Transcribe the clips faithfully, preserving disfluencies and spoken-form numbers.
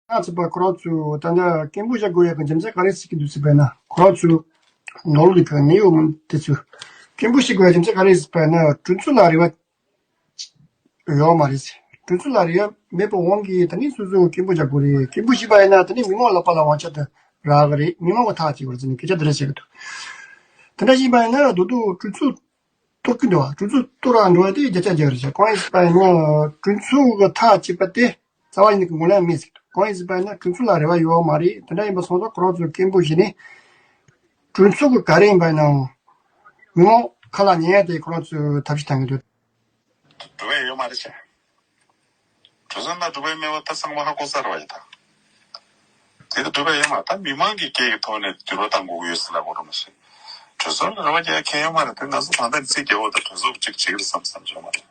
ང་ཚོ་པ་ཁོ་རང་ཚོ་ད་ལྟ་སྐད་འབོད་བྱ་དགོས་ཡ་གི་རྒྱུ་མཚན་ག་རེ་ཟེར་གྱི་འདུག་ཟེར་བས་ན། ཁོ་རང་ཚོ་ནོར་ལུག་གི་ནད་གཡོག་མི་དེ་ཚོ་སྐད་འབོད་བྱེད་དགོས་ཡ་རྒྱུ་མཚན་ག་རེ་ཟེར་བས་ན། གྲོས་ཚོགས་ལ་རེ་བ་ཡོད་མ་རེད། གྲོས་ཚོགས་ལ་རེ་བ་མེད་པའི་དབང་གིས་ད་ནི་སོ་སོ་སྐད་འབོད་བྱ་དགོས་རེད། སྐད་འབོད་བྱས་པ་ཡིན་ན་ད་ནི་མི་མང་ལ་པ་ལ་དབང་ཆ་དེ་རག་གི་རེད། མི་མང་གི་ཐག་བཅད་དགོས་རེད་ཟེར་ནས་སྐད་ཆ་དེ་འདྲ་བཤད་ཀྱི་འདུག་དེ་འདྲ་ཡིན་པ་ཡིན་ན་ད་དུང་གྲོས་ཚོགས་གཏོར་གྱི་འདུག་ག་གྲོས་ཚོགས་གཏོར་བར་འགྲོ་བ་དེ་བརྒྱ་ཆ་བརྒྱ་རེད་ཤག་གང་ཡིན་ཟེར་བ་ཡིན་ན་གྲོས་ཚོགས་ཀྱི་ཐག་བཅད་པ་དེ་རྩ་བ་ཉིད་ནས་ངོས་ལེན་མེད་ཟེར་གྱི་འདུག་གང་ཡིན་ཟེར་བ་ཡིན་ན་གྲོས་ཚོགས་ལ་རེ་བ་ཡོད་མ་རེད། དེ་འདྲ་ཡིན་པ་སོང་ཙང་ཁོ་རང་ཚོས་སྐད་འབོད་བྱས་ནས་གྲོས་ཚོགས་ཀྱི་ག་རེ་ཡིན་པ་ཡིན་ནའང་མི་མང་ཁ་ལ་ཉན་ཡ་དེ་ཁོ་རང་ཚོས་ཐབས་ཤེས་བཏང་གི་འདུག་འགྲོ་བའི་ཡོད་མ་རེད་ཤག་གྲོས་ཚོགས་ནང་འགྲོ་བའི་མེད་པ་ད་ཚང་མ་ཧ་གོ་ས་རེད་བ་ཡིན་ད། དེ་ལྟར་སྒྲུབ་པ་ཡིན་ལ་ད་མི་མང་གི་སྐད་ཀྱི་ཐོག་ནས་འགྱུར་བ་གཏང་དགོས་ཀྱི་ཡོད་ཟེར་ལབ་དགོས་རེད་མ་གཞི། གྲོས་ཚོགས་ལ་རེ་བ་རྒྱག་མཁན་ཡོད་མ་རེད་དེ། ང་ཚོ་ད་ལྟ་ནས་ཚིག་རྒྱག་འོག་ད་གྲོས་ཚོགས་གཅིག་བྱེད་ཀྱི་རེད་བསམ་བསམ་བྱུང་མ་རེད།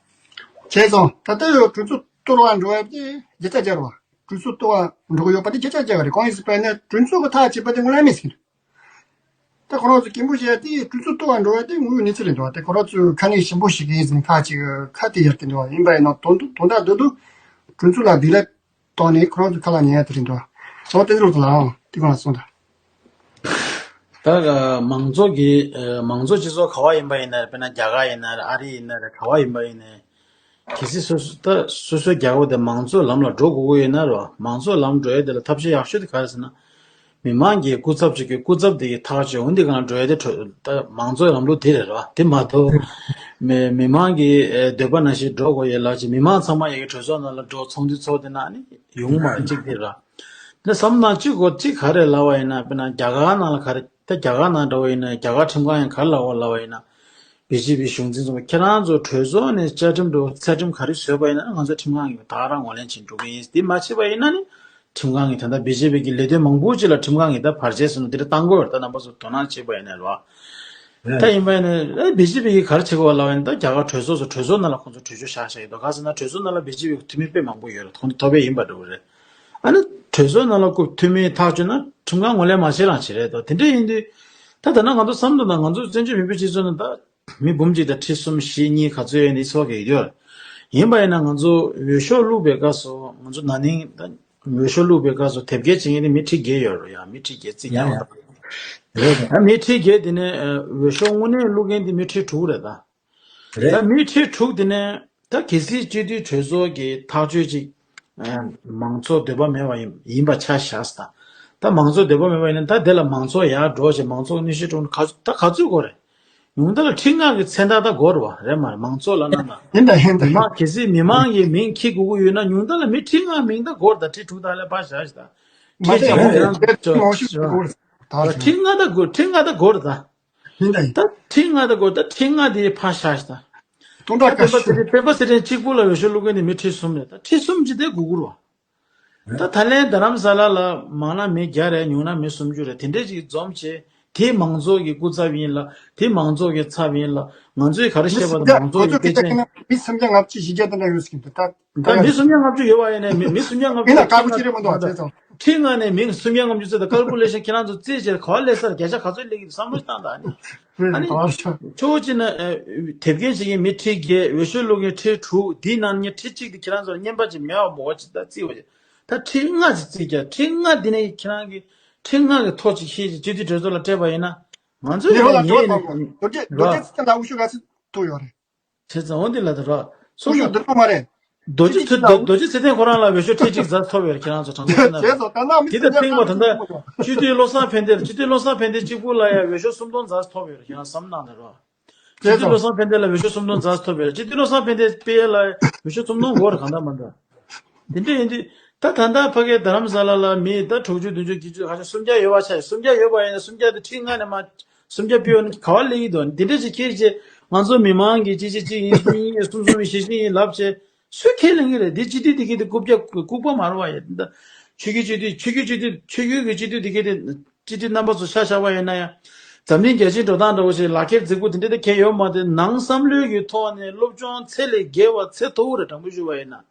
བྱས་ཙང་ད་ལྟ་ཡོད་གྲོས་ཚོགས་གཏོར་བ་འགྲོ་བ་དེ་བརྒྱ་ཆ་བརྒྱ་རེད་བ། གྲོས་ཚོགས་གཏོར་བ་འགྲོ་གི་ཡོད་པ་དེ་བརྒྱ་ཆ་བརྒྱ་རེད། གང་ཡིན་ཟེར་བ་ཡིན་ན་གྲོས་ཚོགས་ཀྱི་ཐག་བཅད་པ་དེ་ངོས་ལེན་མེད་ཟེར་གྱི་འདུག་ད་ཁོ་རང་ཚོ་སྐད་འབོད་བྱས་ཏེ་གྲོས་ཚོགས་གཏོར་བ་འགྲོ་བ་དེ་དངོས་ཡོད་གནས་ཚུལ་རེད་འདུག་ད་ཁོ་རང་ཚོས་ཁ་ནས་ཞིབ་པོ་ཞིག་གིས་ཟིན་ཁ་ཅིག་ཁ་གཏད་ཡར་གྱི་འདུག་ཡིན་པ་ཡིན་ན་དོན་དུ་དོན་དག་འདི་དུ་གྲོས་ཚོགས་ལ་བདེ་ལེགས་བཏང་ནས་ཁོ་རང་ཚོ་ཁ་ལ་ཉན་ཡ་དེ་རེད་འདུག་ཚོགས་གཏན་འཛིན་ལགས་ལའང་དེ་གང་ལ་གསུངས་དང་། ད་མང་གཙོ་གི་མང་གཙོ་སྤྱི་ཚོགས་ག་བ་ཡིན་པ་ཡིན་ན་རེད། དཔེར་ན་རྒྱ་གར་ཡིན་ན་རེད། ཨ་རི་ཡིན་ན་རེད། ག་བ་ཡིན་པ་ཡིན་ནའི། གལ་སྲིད་སོ་སོ་ད་སོ་སོའི་རྒྱལ་ཁབ་དེ་མང་གཙོའི་ལམ་ལ་འགྲོ་དགོས་ཀྱི་ཡོད་ན་རེད་བ། མང་གཙོའི་ལམ་འགྲོ་ཡ་དེ་ལ་ཐབས་ཤེས་ཡག་ཤོས་དེ་ག་རེ་ཟེར་ན། མི་མང་གི་སྐུ་ཚབ་ཅིག་གི་སྐུ་ཚབ་དེ་གི་ཐག་གཅོད་འོན་ཏེ་གང་འགྲོ་ཡ་དེ་ད་མང་གཙོའི་ལམ་ལུགས་དེ་རེད་བ། དེ་མ་གཏོགས་མི་མི་མང་གི་འདོད་པ་ནང་བཞིན་འགྲོ་དགོས་ཡ་ལ་ཅིག་མི་མང་ཚང་མ་ཡ་གི་གྲོས་ཚོགས་ནང་ལ་འགྲོ་ཚོགས་འདུ་ཚོགས་དེ་ན་ནི་ཡོང་མ་རེད་ཅིག་དེ་ར། དེ་བསམ་ན་གཅིག་གོ་གཅིག་ག་རེ་ལབ་པ་ཡིན་ན། དཔེར་ན་རྒྱ་གར་ནང་ལ་ག་རེ་ད་རྒྱ་གར་ནང་འགྲོ་བ་ཡིན་ན་རྒྱ་གར་ཁྲིམས་ཁང་ཡང་ག་རེ་ལབ་པ་ལབ་པ་ཡིན་ན། བི་ཇེ་པི་གཞུང་འཛིན་ཚོགས་པ་ཁྱེད་རང་ཚོ་གྲོས་ཚོགས་ནས་བཅའ་ཁྲིམས་འགྲོ་རྩ་ཁྲིམས་ག་རེ་བཟོས་པ་ཡིན་ན་ང་ཚོ་ཁྲིམས་ཁང་གི་ད་ག་རང་ངོས་ལེན་བྱེད་འགྲོ་གི་ཡིན། དེ་མ་བྱེད་པ་ཡིན་ན་ནི་ཁྲིམས་ཁང་གི་ད་ལྟ་བི་ཇེ་པི་གི་ལས་དོན་མང་པོ་ཅིག་ལ་ཁྲིམས་ཁང་གི་ད་བར་ཆད་སོང་ནས་དེ་འདྲ་བཏང་དགོས་རེད། ད་རྣམ་པ་ཚོ་དོ་སྣང་བྱེད་པ་ཡིན་ན་རེད་བ། ད་ཡིན་པ་ཡིན་ན་བི་ཇེ་པི་གི་ག་རེ་བྱེད་དགོས་པ་ལབ་པ་ཡིན་ན། ད་རྒྱ་གར་གྲོས་ཚོགས་སུ་གྲོས་ཚོགས་ནང་ལ་ཁོང་ཚོ་གྲོས་ཆོད་བཞག་བཞག་གི་འདུག་ག་ཟེར་ན་གྲོས་ཚོགས་ནང་ལ་བི་ཇེ་པི་གི་འཐུས་མི་དཔེ་མང་པོ་ཡོད་རེད། ཁོང་ཚོ་ཐོབ་པ་ཡིན་པ་འདྲ་བོ་རེད། ཨ་ནི་གྲོས་ཚོགས་ནང་ལ་ཁོ་འཐུས་མི་ཐག་གཅོད་ན་ཁྲིམས་ཁང་ངོས་ལེན་མ་བྱེད་རང་བྱེད་རེད་དོ། དེ་འདྲ་ཡིན་དུས་ད་ད་ན་ང་ཚོ་བསམ་འདུག་ན་ང་ཚོ་བཙན་བྱོལ་མི་བུ་སྤྱི་ཚོགས་ནང་ད་མི་འབུམ་གཅིག་དང་ཁྲི་གསུམ་བཞི་གཉིས་ག་ཚོད་ཡོད་ནི་ཚོགས་ཀྱི་ཡོད། ཡིན་པ་ཡིན་ན་ང་ཚོ་འོས་ཤོག་བླུགས་པའི་སྐབས་སུ་ང་ཚོ་ན་ནིང་ད་འོས་ཤོག་བླུགས་པའི་སྐབས་སུ་དེབ་སྐྱེལ་བྱེད་མཁན་དེ་མི་ཁྲི་བརྒྱད་ཡོད་རེད་ཡ། མི་ཁྲི་བརྒྱད་རྩིས་ཡ་རྒྱག་ཡ། རེད། ད་མི་ཁྲི་བརྒྱད་དེ་ནས་འོས་ཤོག་དངོས་གནས་བླུགས་མཁན་དེ་མི་ཁྲི་དྲུག་རེད་ད། རེད། ད་མི་ཁྲི་དྲུག་དེ་ནས་ད་གལ་སྲིད་སྤྱི་འཐུས་གྲོས་ཚོགས་ཀྱི་ཐག་གཅོད་ཅིག་ཨ་མང་ཚོགས་འདོད་པ་མེད་པ་ཡིན་ཡིན་པ་ཆ་བཞག་ཟེར། ད་མང་ཚོགས་འདོད་པ་མེད་པ་ཡིན་ན་ད་དེ་ལ་མང་ཚོགས་ཡར་འགྲོ་བྱས་མང་ཚོགས་གནོན་ཤུགས་སྤྲོད་ན་ག་ཚོད་ད་ག་ཚོད་དགོས་རེད། ཉུང་མཐའ་ལ་ཁྲི་ལྔ་གི་མཚན་རྟགས་ད་དགོས་རེད་བ། རེད་མ་རེད། མང་ཚོགས་ལ་ན་ན་ཡིན་ད་ཡིན་ད་མི་མང་གལ་སྲིད་མི་མང་གི་མིང་འཁྱེར་དགོས་ཀྱི་ཡོད་ན་ཉུང་མཐའ་ལ་མི་ཁྲི་ལྔ་མིང་ད་དགོས་རེད། ད་ཁྲི་དྲུག་ད་ལས་ཕར་བཞག་ཤིག་ད། མ་ཁྱེད་ཅག་ཁོ་རང་ཚོ་ཁྲི་ལྔ་ད་དགོས་ཁྲི་ལྔ་ད་དགོས་རེད་ད། ཡིན་ད་ཡིན། ད་ཁྲི་ལྔ་ད་དགོས། ད་ཁྲི་ལྔ་དེ་ཕར་བཞག་ཤིག་ད། སྟོང་ད་ཕྲག་ཁ་སྤེན་པ་ཤོད། ཚེ་རིང་སྤེན་པ་ཚེ་རིང་གཅིག་པུ་ལ་འོས་ཤོག་བླུག་མཁན་དེ་མི་ཁྲི་གསུམ་རེད། ད་ཁྲི་གསུམ་ཅིག་དེ་དགོས་ཀྱི་རེད་བ། ད་ད་ལན་རྡ་རམ་ས་ལ་ལ་མང་ན་མི་བརྒྱ་རེད། ཉུང་ན་མི་སུམ་ཅུ་རེད། དེ་འདྲས་ཅིག་འཛོམས་བྱས་དེ་མང་ཚོགས་ཀྱི་སྐུ་ཚབ་ཡིན་ལ་དེ་མང་ཚོགས་ཀྱི་ཚབ་ཡིན་ལ། ང་ཚོས་ག་རེ་བཤད་པ་དང་མང་ཚོགས་ཀྱི་དཔེ་ཅན། མི་སུམ་བརྒྱ་ལྔ་བཅུ་བཞི་བརྒྱ་དེ་འདྲ་ཡོད་ཟེར་གྱི་འདུག་ད་ད་མི་སུམ་བརྒྱ་ལྔ་བཅུ་ཡོད་པ་ཡིན་ནའི་མི་མི་སུམ་བརྒྱ་ལྔ་བཅུ་ཡིན་ན་དཀར་པོ་ཅི་རེད་མི་འདུག་བ། བྱས་ཙང་ཁྲི་ལྔ་ནས་མི་སུམ་བརྒྱ་ལྔ་བཅུ་ཚོད་དང་། ཀལ་ཀུ་ལེ་ཤན་ཁྱེད་རང་ཚོ་རྩིས་བྱས་ག་པར་སླེབས་ས་རེད། བརྒྱ་ཆ་ག་ཚོད་སླེབས་ཀྱི་འདུག་བསམ་བློ་བཏང་དང་། ཨ་ནི་ཨ་ནི་ཆུ་བོ་གཅིག་ན་ཨ་དེབ་སྐྱེལ་བྱེད་མཁན་མི་ཁྲི་བརྒྱད། འོས་ཤོག་བླུག་མཁན་ཁྲི་དྲུག་འདིའི་ནང་ནས་ཁྲི་གཅིག་དེ་ཁྱེད་རང་ཚོ་ལ་རྔན་པ་ཅིག་མེད་པ་འབོར་ཅིག་ད་རྩིས་པ་ཅིག་ད་ཁྲི་ལྔ་ཅིག་རྩིས་རྒྱག་ཁྲི་ལྔ་འདི་ནས་ཁྱེད་རང་གི་ཁྲི་ལྔ་གི་ཐོ་ཅིག་ཤེས་ཅིག་སྤྱི་འཐུས་གྲོས་ཚོགས་ལ་སྤྲད་པ་ཡིན་ན་ང་ཚོ་ཡིན་ན་ངེད་ཡིན་ན་རྡོ་རྗེ་རྡོ་རྗེ་ཚེ་བརྟན་ལ་འོས་ཤོག་ག་ཚོད་ཐོབ་ཡོད་རེད། བྱས་ཙང་འོ་འདི་ལ་དེ་རོགས་སོང་། ན་འདི་ཐོག་མ་རེད། རྡོ་རྗེ་ཚེ་རྡོ་རྗེ་ཚེ་བརྟན་ཁོ་རང་ལ་འོས་ཤོག་ཁྲི་གཅིག་ཙམ་ཐོབ་ཡོད་རེད། ཁྱེད་རང་ཚོ་གྲངས་ཐོ་བྱས་ན་དེ་ལྟར་སྟེང་མ་ད་ལྟ་སྤྱི་འཐུས་བློ་བཟང་ཕན་བདེ་ལ་སྤྱི་འཐུས་བློ་བཟང་ཕན་བདེ་གཅིག་པུ་ལ་ཡང་འོས་ཤོག་སུམ་སྟོང་ཙམ་ཐོབ་ཡོད་རེད། ཁྱེད་རང་བསམ་གནང་དེ་རོགས། སྤྱི་འཐུས་བློ་བཟང་ཕན་བདེ་ལ་འོས་ཤོག་སུམ་སྟོང་ཙམ་ཐོབ་ཡོད་རེད། སྤྱི་འཐུས་བློ་བཟང་ཕན་བདེ་སྤེལ་ཡས་ལ་འོས་ཤོག་སུམ་སྟོང་འགོར་གང་འདྲ་མ་འདྲ། དེ་འདྲ་ཡིན་དུས་ད་ད་ལྟ་ཕ་གའི་རྡ་རམ་ས་ལ་ལ་མི་ད་དྲུག་ཅུ་བདུན་ཅུ་བརྒྱད་ཅུ་ཁ་ཤས་སུམ་བརྒྱ་ཡོད་པ་ཆགས་ཡོད། སུམ་བརྒྱ་ཡོད་པ་ཡིན་ན་སུམ་བརྒྱ་དེ་ཁྲི་ལྔ་ནས་མར་སུམ་བརྒྱ་སྤེལ་བ་ནི་ག་པར་སླེབས་ཀྱི་འདུག་དེ་འདྲ་ཅིག་ཁྱེད་ཀྱིས་ང་ཚོ་མི་མང་གི་གཅིག་བྱས་གཅིག་ཡིན་གཉིས་ཡིན་གསུམ་གསུམ་ཡིན་བཞི་བཞི་ཡིན་ལབ་བྱས་སུས་ཁས་ལེན་གྱི་རེད། འདི་སྤྱི་འཐུས་འདི་གི་དེ་རྐུབ་བཀྱག་རྐུབ་པ་མ་རེད་པ་ཡ། འདི་ཆོས་བརྒྱུད་སྤྱི་འཐུས་ཆོས་བརྒྱུད་སྤྱི་འཐུས་ཆོས་བརྒྱུད་ཀྱི་སྤྱི་འཐུས་འདི་གི་དེ་སྤྱི་འཐུས་རྣམ་པ་ཚོ་ཆ་བཞག་པ་ཡིན་ན་ཡང་འཛམ་གླིང་རྒྱལ་སྤྱིའི་འགྲོ་སྟངས་འདྲ་བོ་ཞིག་ལག་ཁྱེར་རྫིག་པོ་དེ་འདྲ་དེ་གས་ཡོད་མ་རེད། ནང་བསམ་བློའི་གི་ཐོག་ནས་སློབ་སྦྱོང་ཚད་ལས་བརྒལ་བ་ཚད་མཐོ་བོ་རེད། དྲང་པོ་ཞུས་པ་ཡིན་ན།